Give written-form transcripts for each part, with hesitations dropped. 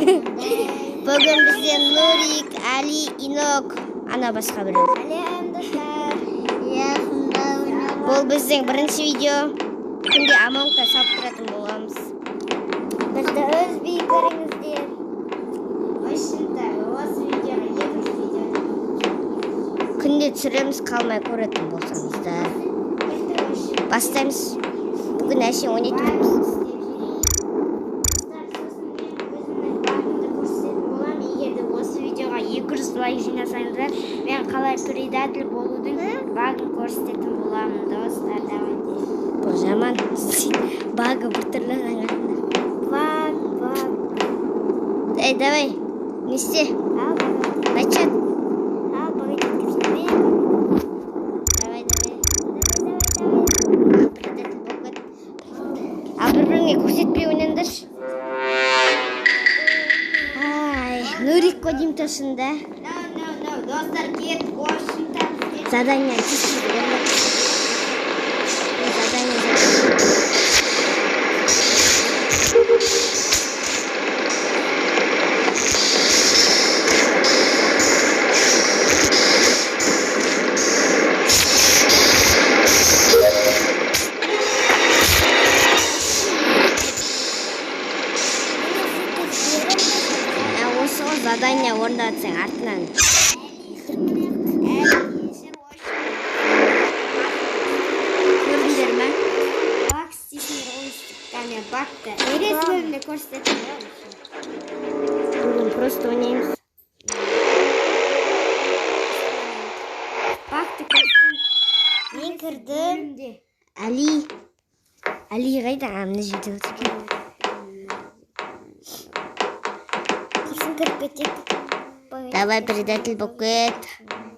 Бүгін бізде Нурик, Али, Инок, ана басқа біреу. Сәлем, достар. Иә, сонда ойнап. Бұл біздің бірінші видео. Күнде Амонгта салып тұратын боламыз. Бізді үзбей көріңіздер. Общем-то, осы видеоға екінші видео. Күнде түсіреміз, қалмай көретін болсаңыздар. Бастаймыз. Бүгін әшейін ойнайтын боламыз. Достар, сосын мен өзімнің багымды көрсететін боламын. Егер де осы видеоға 200 лайк жинасаңыздар, мен қалай предатель болудың багын көрсететін боламын. Достар, давайте. Бұл жаман. Багы біртүрлі аңғарында. Баг, баг. Эй, давай. Не істе. Ал, баг. Начать. Ал, баг еткізбей. Давай, давай. Давай, давай, давай. Ал, предатель болып кет. Ал, бір-біріңе көрсетпей ойнаңдаршы. Ай, Нурик қой тасында. No, no, no. Достар, кет. В общем-то, бізге Задание тез тез орындап. Задание, задание. Ә, осы ғой задание орындап жатсаң артынан. Әлі Көрдіңдер ме? Баг істейсіңдер ғой өстіп. Мен багты келесі бөлімде көрсететін боламын. Бүгін просто ойнаймыз. Багты көрсетемін. Мен кірдім. Бөлімде. Али. Али қайда? А, мына жерде отыр екен. Құрсын кіріп кетеді. Давай, предатель болып кет.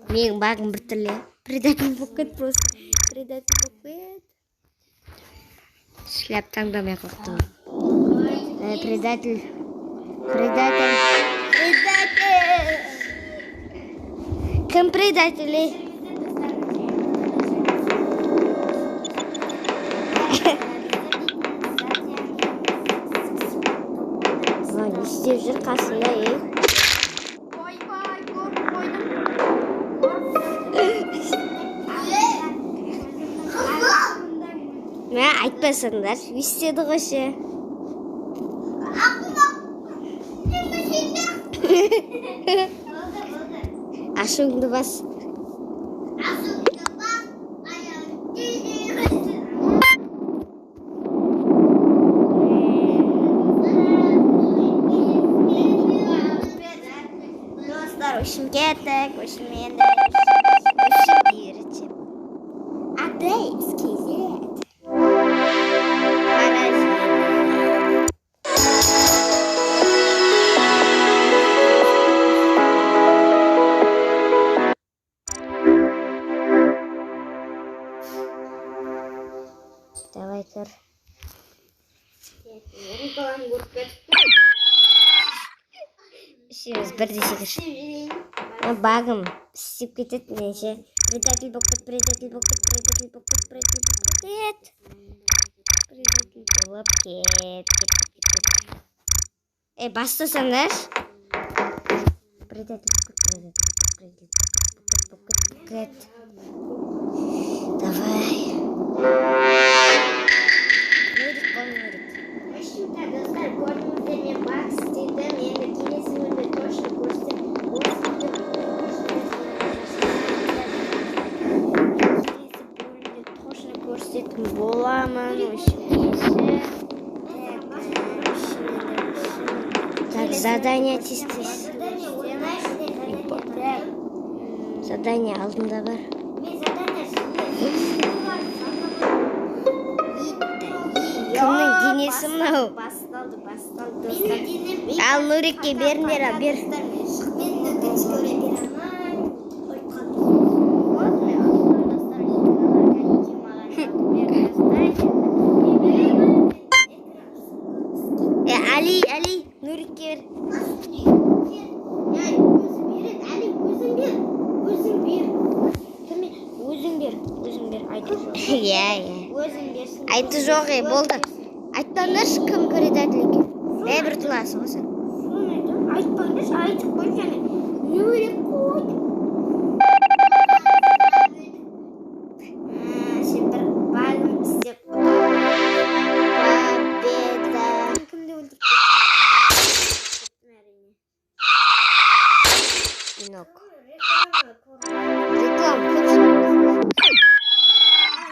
Менің багым біртүрлі. Предатель болып кет просто. Предатель болып кет. Шляп таңдамай қорықтым. Э, предатель. Предатель. Предатель. Кім предатель? Ей? Ой, не істеп жүр қасында, ей? Ойбай, көріп қойдым. Мә, айтпасаңдар. Істеді ғой ше. Болды, болды. Ашуыңды бас. Ашуыңды бас, аяғың Достар, в кеттік, в общем, енді в общем, берете. Адейс KZ. Паразит. Давай, кір. Рукаларын көріп кетті. Үшеуміз бірдей секірші. Багым істеп кетеді мен ше. Предатель болып кет, предатель болып кет, предатель болып кет, предатель болып кет. Предатель болып кет, кет, кет, кет, кет. Ей, бастасаңдаршы. Предатель болып кет, предатель болып кет, предатель болып кет, болып кет. Давай. Нурик қой, Нурик. В общем-то, достар, көрдіңіздер, мен баг істедім. Енді келесі бөлімде точно көрсетемін. Осы видеоға келесі бөлімде точно көрсететін боламын. В общем, Так, Так, задание тез тез. Задание алдында бар. Мен задание Кімнің денесі мынау? Басталды, басталды, достар. Ал, Нурикке беріңдер, ал, бер. Мен өкінішке орай бере алмаймын. Өліп қалдым. Вот мен ұттым, достар. Маған беріп тастайды. Е, Али, Али, Нурикке бер. Өзің береді, Али, өзің бер. Өзің бер. Өзің бер, өзің бер, айту жоқ. Иә, иә. Өзің берсін. Айту жоқ, е, болды. Айтпаңдаршы, кім предатель екен. Бәрібір ұтыласың ғой сен. Соны Айтпаңдаршы, айтып қой және. Не керек қой. Сен бір багын істеп Победа. Кімді өлтіріп кеттің? Әрине. Инок. Реклама көп шығады.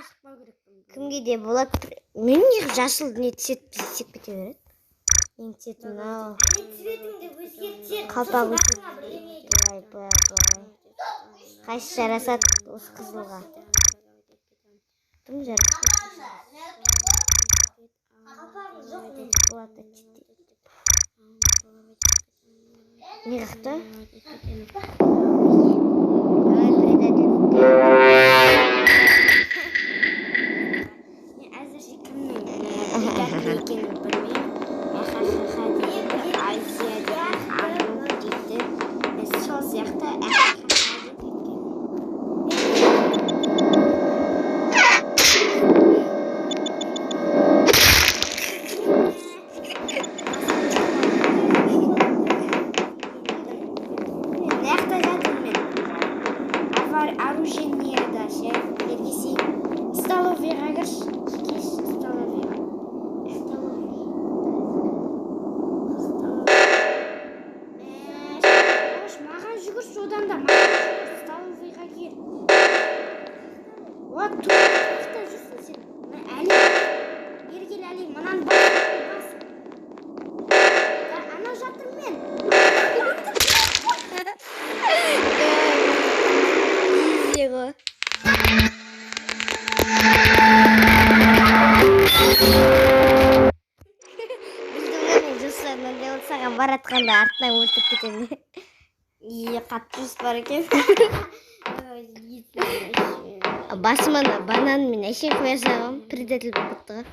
Шықпау керек. Кімге де болады. Мен неғып жасыл не цвет істеп кете береді? Менің цветім мынау. Цветіңді өзгертсең. Қалпақ былай, былай, былай. Қайсы жарасады осы қызылға? Тым жарасады. Жоқ мен. Болады. Не қақты? Давай, предатель. Мен әзірше кімнің предатель екенін білмеймін. Ахахаха дейді, Азия дейді, Ару дейді. Мен сол сияқты ахахаха деп кеткен. Мына жақта жатырмын мен. Оружиеда ше, бергесей. Столовыйға кірші. Кеш столовыйға. Столовый. Маған жүгірші одан да, маған жүгір, столовыйға кел. Вот, тут жүрсің сен. Мына Әли, бері кел, Әли, мынаны бас, бас. Да, ана жатырмын мен. Изи ғой. Білдім ғой мен, жоспар мынандай болды, саған баратқанда артынан өлтіріп кетемін. Е, қатты жоспар екен. Басыма ана бананмен әшейін қоя салғанмын, предатель болып кетті ғой.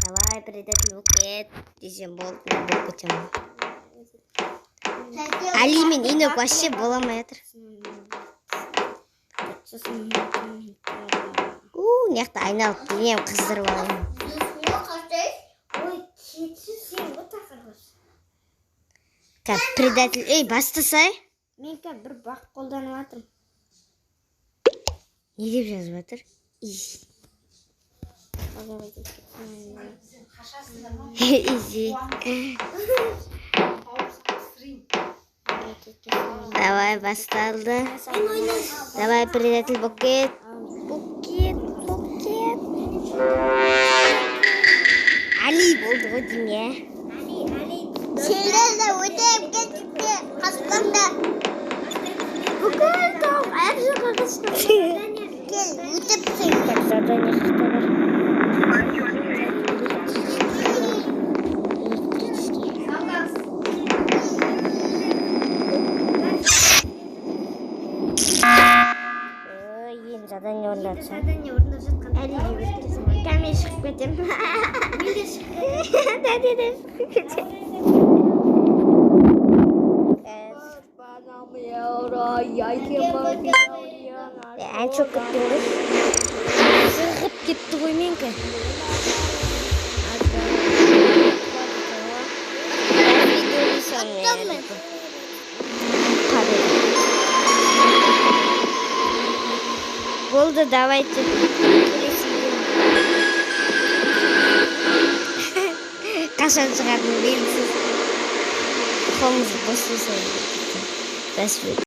Давай, предатель болып кет десем болды, мен болып кетемін. Али мен Инок вообще бола алмай жатыр. Сосын У, мына жақта айналып денем қыздырып алайын. Ой, кетші сен ғой тақырғыш. Қазір предатель, ей, бастасай. Мен қазір бір баг қолданып жатырмын. Не деп жазып жатыр? Изи. Изи. Давай, басталды. Давай, предатель болып кет. Болып кет, болып кет. Али болды ғой деймін, иә. Али, Али. Сендер де өтіп кетті қашқанда. Бүкіл топ әр жаққа қашты. Кел, өтіп сен. Так, задание қақта бар? Электрический. Ой, енді задание орындап жатсам. Задание орындап жатқан Әлиге өлтіресің ғой. Қазір мен шығып кетемін. Мен де шығып кетемін. Да, да, да, шығып кетемін. Ән шоқ кеттің ғой. Шығып кетті ғой менікі. Аттым. Победа. Болды, давайте. Келесі видео. Қашан шығатыны белгісіз. Қолымыз бос болса. До свидания.